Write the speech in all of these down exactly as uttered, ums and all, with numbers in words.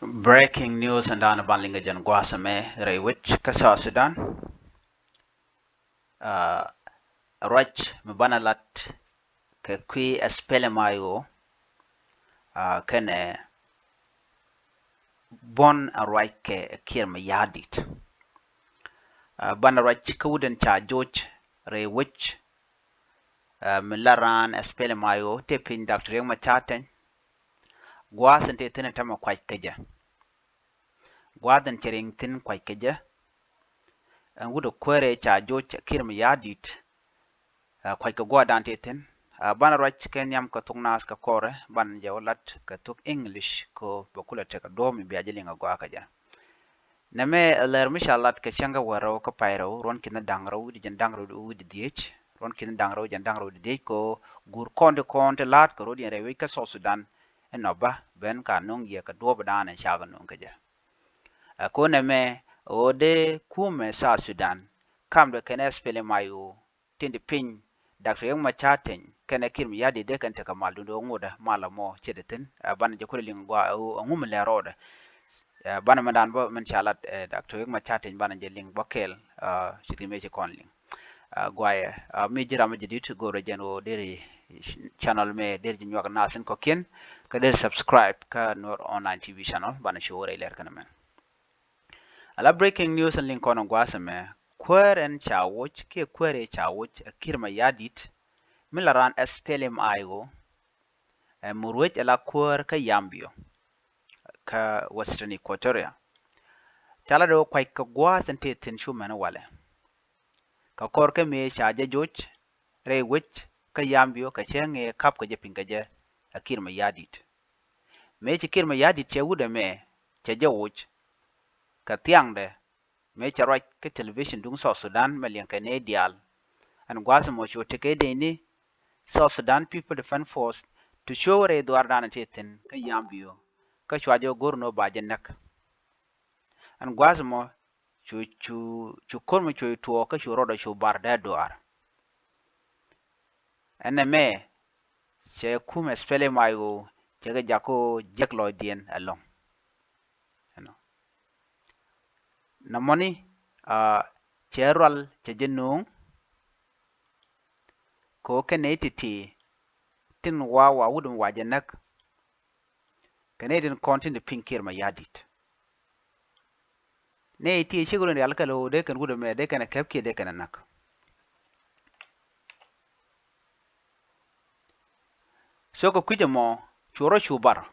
Breaking news ɛn da̱a̱n ban liŋ kɛ jɛn gua̱a̱th ɛmɛ rɛy wec kä South Sudan. Ruac mi banɛ lat kɛ kui̱ SPLM-IO kɛnɛ buɔ̱n ɛn ruac kɛ Kiir Mayardit. Banɛ ruac kä wut in ca joc rɛy wec mi la raan SPLM-IO tëë piny Doctor Riek Machar Teny. Gua̱a̱th in tëë thi̱n in tämɛ kuac kä jɛ. Gua̱a̱th in cɛ riŋ thi̱n kuac kä jɛ. Ɛn wut ɛ kuäärɛ ca joc Kiir Mayardit. Kuac kɛ gua̱a̱th dan tëë thi̱n. Banɛ ruac kɛ nhiam kɛ thok naath kɛ kɔrɛ, banɛ jɛ wä lat kɛ thok English kɛ bɛ kulɛ tekɛ duɔ̱ɔ̱p mi bia jɛ liŋ a gua̱a̱th kä jɛ. Nɛmɛ ɛ lɛr mi ca lat kɛ cäŋ kä wäl rɛw kä pay rɛw, ruɔ̱n ki̱n da̱ŋ rɛw wi̱cdɛ jɛn da̱ŋ rɛw wi̱cdɛ dhieec, ruɔ̱n ki̱n da̱ŋ rɛw jɛn da̱ŋ rɛw wi̱cdɛ dhieec kɛ ɣöö guur kɔn ti kɔn ti la̱a̱t kɛ rɔ̱diɛn rɛy wec kä South Sudan. Ɛn nɔ bä ben ka no̱o̱ŋ yɛ kɛ duɔ̱ɔ̱p dan ɛn ca kɛ no̱o̱ŋ kä jɛ. Ɛ kɔn ɛmɛ ɣöö dee kumɛ South Sudan kamdɛ kɛn SPLM-IO tin ti piny Doctor Riek Machar Teny kɛnɛ Kiir Mayardit dee kɛn tekɛ mal duundɛ ŋotdɛ mal ɛmɔ ce̱t thi̱n. Banɛ jɛ kulɛ liŋ gua̱a̱ ɛ ŋu mi lɛ rɔɔdɛ. Banɛ mɛn dan bä mɛn ca lat Doctor Riek Machar Teny banɛ jɛ liŋ bä kɛɛl. Ci thi̱n mëë ci kɔn liŋ guayɛ mi ji̱ ram mi jɛ dit go̱o̱rɛ jɛn ɣöö deri channel mɛ deri jɛ nyuak nath in kɔ̱kiɛn. Kä deri subscribe kä Nuer Online T V channel banɛ ci wä rɛy lɛr kɛnɛ mɛn. Ala breaking news in liŋ kɔn in gua̱a̱th ɛmɛ, kuäär ɛn ca woc kiɛ kuäär ɛ ca woc ɛ Kiir Mayardit mi la raan SPLM-IO. Ɛ mi ruec ala kuäär kä Yambio kä Western Equatoria. Ca la dee wä kuac kɛ gua̱a̱th in tëë thi̱n cu mɛn walɛ. Kɛ kɔr kä mëë ca jɛ joc rɛy wec kä Yambio kɛ cɛ ŋee kap kɛ jɛ piny kɛ jɛ ɛ Kiir Mayardit. Mëë ci Kiir Mayardit cɛ wut ɛmɛ cɛ jɛ woc kɛ thiaŋdɛ mëë cɛ ruac kä television duŋ South Sudan mɛ liɛŋ kɛ nɛy diaal. Ɛn gua̱a̱th ɛmɔ cu tekɛ dee ni South Sudan People Defense Force ti cuɛ wä rɛy dhuaar dan tëë thi̱n kä Yambio kä cua jɛ go̱r ni wä ba jɛ näk. Ɛn gua̱a̱th ɛmɔ cu cu cu ko̱r mi cu tuɔɔk kä cu rɔɔdɛ cu bar dee duaar. Ɛn ɛmɛ cɛ kum SPLM-IO cɛ kɛ jak kä jiäk lɔcdiɛn ɛlɔ̱ŋ. Ɛnɔ nɔmɔni cɛ rual cɛ jɛ no̱o̱ŋ. Kɛ ɣöö kɛn nɛy ti̱ti̱ tin wa wa wut mi wa jɛ näk. Kɛ nɛy tin kɔn tin ti piny Kiir Mayardit. Nɛy ti cikɛ run rial kɛ lo̱o̱ dee kɛn wut ɛmɛ dee kɛn ɛ käp kiɛ dee kɛn ɛ näk. So kɛ kui̱c ɛmɔ cu rɔ cu bar.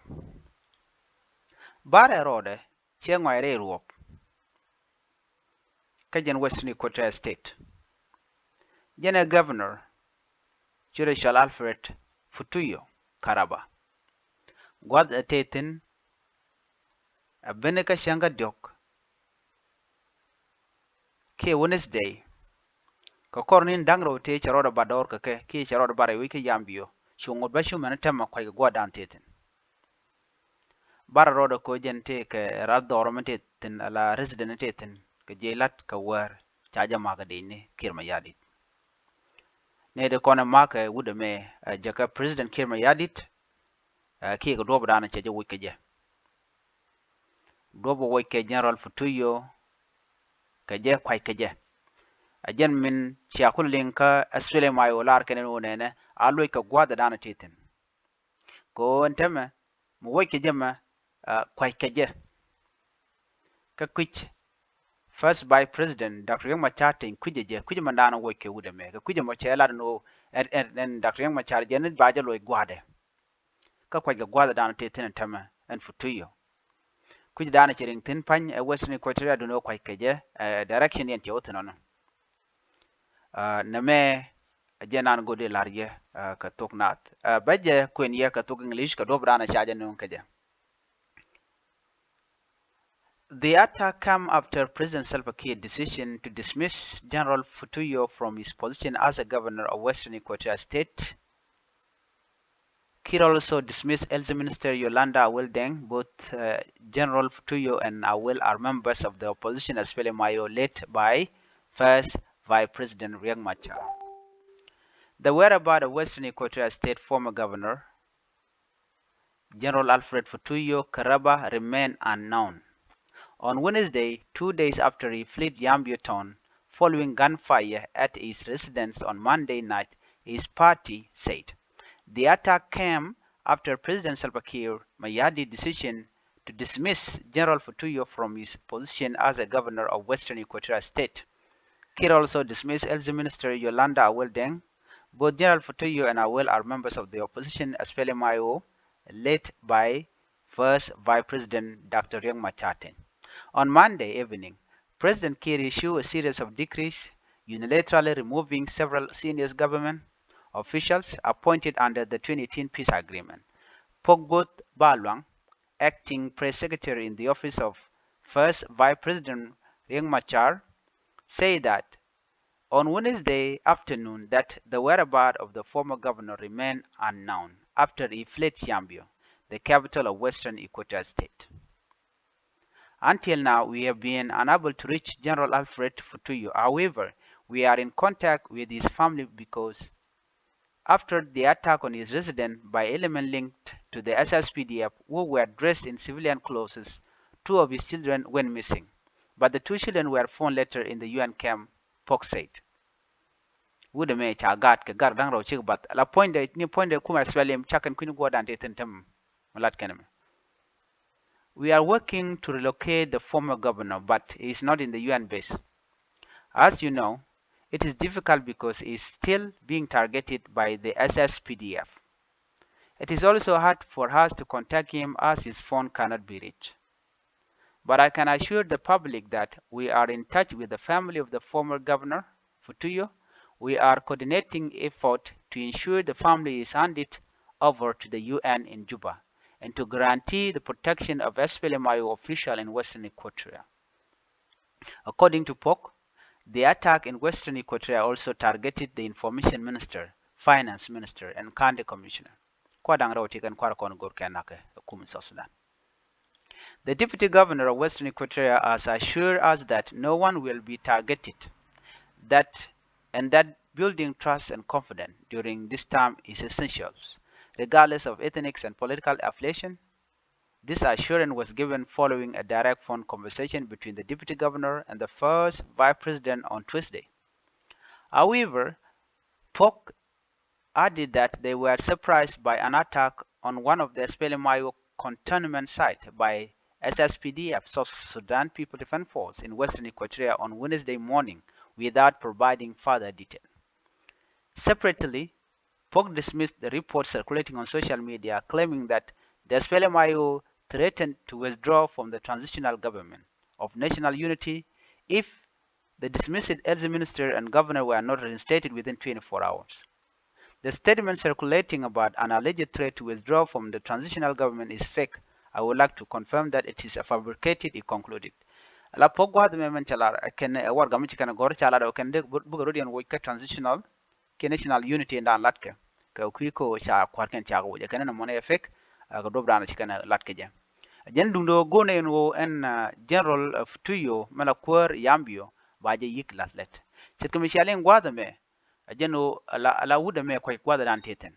Bar ɛ rɔɔdɛ cɛ ŋɔac rɛy ruɔp. Kä jɛn Western Equatoria State jɛn ɛ governor ci rɔ cɔl Alfred Futuyo Karaba. Gua̱th ɛ tëë thi̱n ɛ ben kä cäŋ kä diɔ̱k kiɛ Wednesday. Kɛ kɔr ni̱n da̱ŋ rɛw tëë cɛ rɔɔdɛ ba dɔɔr kɛ kɛ kiɛ cɛ rɔɔdɛ ba rɛy wec kä Yambio cu ŋot bä cu mɛn tämɛ kuac kɛ gua̱a̱th dan tëë thi̱n. Barɛ rɔɔdɛ ko̱ jɛn tëë kɛ rath dhɔrɔ mi tëë thi̱n ala resident tëë thi̱n kɛ jiɛc la̱t kɛ wäär ca jɛ ma̱a̱k kɛ dec ni Kiir Mayardit. Nɛy ti kɔn ɛ ma̱a̱k kɛ wut ɛmɛ ɛ jäkä President Kiir Mayardit. Ɛ kiɛ kɛ duɔ̱ɔ̱p dan cɛ jɛ woc kɛ jɛ. Duɔ̱ɔ̱p woc kɛ General Futuyo kɛ jɛ kuac kɛ jɛ. Ɛ jɛn min cia kul liŋ kä SPLM-IO lar kɛn ɛn wä nɛnɛ a luɔc kɛ gua̱a̱th ɛ dan tëë thi̱n. Kɛ ɣöö ɛn täämɛ mi woc kɛ jɛ mɛ kuac kɛ jɛ. Kä kui̱c First Vice President Doctor Riek Machar Teny kui̱cɛ jɛ, kui̱cɛ mɛn da̱a̱n woc kɛ wut ɛmɛ kɛ kui̱cɛ mɔ cɛ lat ɛn ɣöö ɛn Doctor Riek Machar jɛ ni ba jɛ loc gua̱a̱dɛ. Kä kuac kɛ gua̱a̱dɛ da̱a̱n tëë thi̱n ɛn täämɛ ɛn Futuyo. Kui̱cɛ da̱a̱n cɛ riŋ thi̱n pa̱ny ɛ Western Equatoria duundɛ wä kuac kɛ jɛ ɛ direction yɛn cɛ wä thi̱n ɔnɔ. Nɛmɛ jɛ nan go̱o̱dɛ la̱r yɛ kɛ thok naath. Bä jɛ kuën yɛ kɛ thok English kɛ duɔ̱p da̱a̱n ca jɛ nööŋ kɛ jɛ. The attack come after President Salva Kiir decision to dismiss General Futuyo from his position as a governor of Western Equatoria State. Kiir also dismissed Health Minister Yolanda Awel Deng. Both General Futuyo and Awel are members of the opposition SPLM-IO led by First Vice President Riek Machar. The whereabouts of Western Equatoria State former governor General Alfred Futuyo Karaba remain unknown. On Wednesday, two days after he fled Yambio town following gunfire at his residence on Monday night, his party said. The attack came after President Salva Kiir Mayardit decision to dismiss General Futuyo from his position as a governor of Western Equatoria State. Kiir also dismissed L C Minister Yolanda Awel Deng. Both General Futuyo and Awel are members of the opposition S P L M I O, led by First Vice President Doctor Riek Machar Teny. On Monday evening, President Kiir issued a series of decrees, unilaterally removing several senior government officials appointed under the twenty eighteen peace agreement. Pokboth Baluang, acting press secretary in the office of First Vice President Riek Machar, said that on Wednesday afternoon that the whereabouts of the former governor remain unknown after he fled Yambio, the capital of Western Equatoria State. Until now, we have been unable to reach General Alfred Futuyo. However, we are in contact with his family because after the attack on his residence by elements linked to the S S P D F who were dressed in civilian clothes, two of his children went missing. But the two children were found later in the U N camp, Pok said. Wut ɛmɛ ca gaat kɛ gar da̱ŋ rɛw cik bath. La puɔ̱nydɛ, ni puɔ̱nydɛ kumɛ S P L M cakɛn kui̱ni guɔdan ti thi̱n tämɛ. Mi lat kɛn ɛmɛ. We are working to relocate the former governor, but he is not in the U N base. As you know, it is difficult because he is still being targeted by the S S P D F. It is also hard for us to contact him as his phone cannot be reached. But I can assure the public that we are in touch with the family of the former governor, Futuyo. We are coordinating effort to ensure the family is handed over to the U N in Juba and to guarantee the protection of S P L M I O official in Western Equatoria. According to Pok, the attack in Western Equatoria also targeted the information minister, finance minister, and county commissioner. Kua da̱ŋ rɛw ti kɛn kuar kɔn go̱r kɛn nakɛ kum in South Sudan. The deputy governor of Western Equatoria has assured us that no one will be targeted, that and that building trust and confidence during this time is essential, regardless of ethnics and political affiliation. This assurance was given following a direct phone conversation between the deputy governor and the first vice president on Tuesday. However, Pok added that they were surprised by an attack on one of the S P L M I O cantonment site by S S P D F, South Sudan People Defense Force, in Western Equatoria on Wednesday morning without providing further detail. Separately, Pok dismissed the report circulating on social media claiming that the S P L M I O threatened to withdraw from the transitional government of national unity if the dismissed L C minister and governor were not reinstated within twenty-four hours. The statement circulating about an alleged threat to withdraw from the transitional government is fake. I would like to confirm that it is a fabricated, he concluded. La Pok gua̱a̱th mɛ mɛn ca lar kɛn ɛ warɛga mi ci kɛn gɔ̱r ca lar ɛ kɛn dee bukɛ rot yɛn woc kä transitional kiɛ national unity in dan latkɛ kɛ kui̱ ko ca kua̱r kɛn ca kɛ woc ɛ kɛn ni mɔnɛ ɛ fake. Kɛ duɔp dan ci kɛn latkɛ jɛ. Jɛn duŋdɛ ɣöö go̱o̱nɛ yɛn ɣöö ɛn General Futuyo mɛ la kuäär Yambio ba jɛ yi̱k lath lɛt. Ce̱tkɛ mi cia liŋ gua̱a̱th ɛmɛ. A jɛn ɣöö ala wut ɛmɛ kuac gua̱a̱th dan ti thi̱n.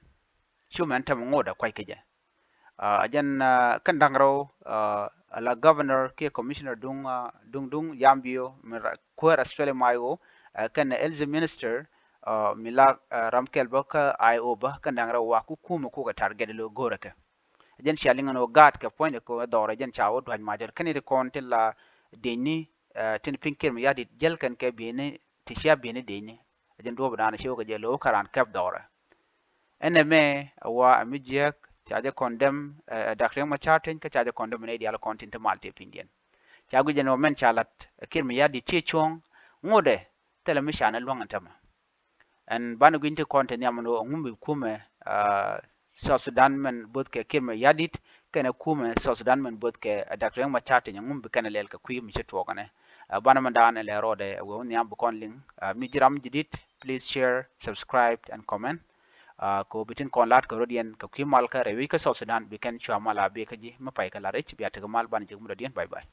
Cu mɛn tɛm ŋot ɛ kuac kɛ jɛ. A jɛn kɛn da̱ŋ rɛw ala governor kiɛ commissioner duŋ duŋ duŋ Yambio mi kuäär S P L M I O kɛn L C minister mi la ram kɛl bä kä I O bä kɛn da̱ŋ rɛw wa ku kumɛ kukɛ target lo go̱rɛ kɛ. A jɛn cia liŋ ɛn ɣöö gaat kɛ puɔ̱nydɛ kɛ ɣöö dhɔrɛ jɛn ca wä dua̱c macɔl kɛn i̱ ti kɔn tin la diecni tin piŋ Kiir Mayardit jäl kɛn kɛ bieyni ti cia bieyni diecni. A jɛn duɔ̱ɔ̱p dan ci wä kɛ jɛ lo̱w kä raan kɛp dhɔrɛ. Ɛn ɛmɛ a wa ɛ mi jiääk ca jɛ condemn ɛ Dak Riek Machar Teny kä ca jɛ condemn ɛ nɛy diaal kɔn tin te mal tëë pinydiɛn. Ca guic ɛn ɣöö mɛn ca lat ɛ Kiir Mayardit ciɛ cuɔ̱ɔ̱ŋ ŋotdɛ thilɛ mi ca ni luäŋ ɛn tämɛ. Ɛn banɛ gui̱ny ti kɔn te nhiam ɛn ɣöö ɛŋu mi kumɛ South Sudan mɛn bo̱th kɛ Kiir Mayardit kɛnɛ kumɛ South Sudan mɛn bo̱th kɛ Dak Riek Machar Teny ɛŋu mi bi kɛn ɛ lɛl kɛ kui̱ mi ci tuɔɔk ɛnɛ. Banɛ mɛn daanɛ lɛ rɔɔdɛ ɛ wee wä nhiam bi kɔn liŋ mi ji̱ ram ji̱ di̱t. Please share, subscribe and comment. Kɛ ɣöö bi tin kɔn la̱t kɛ rɔ̱diɛn kɛ kui̱ mal kä rɛy wec kä South Sudan bi kɛn cua mal a bi kä ji̱ mi pay kä la̱t rɛc bia tekɛ mal banɛ jek mi rɔ̱diɛn. Bye bye.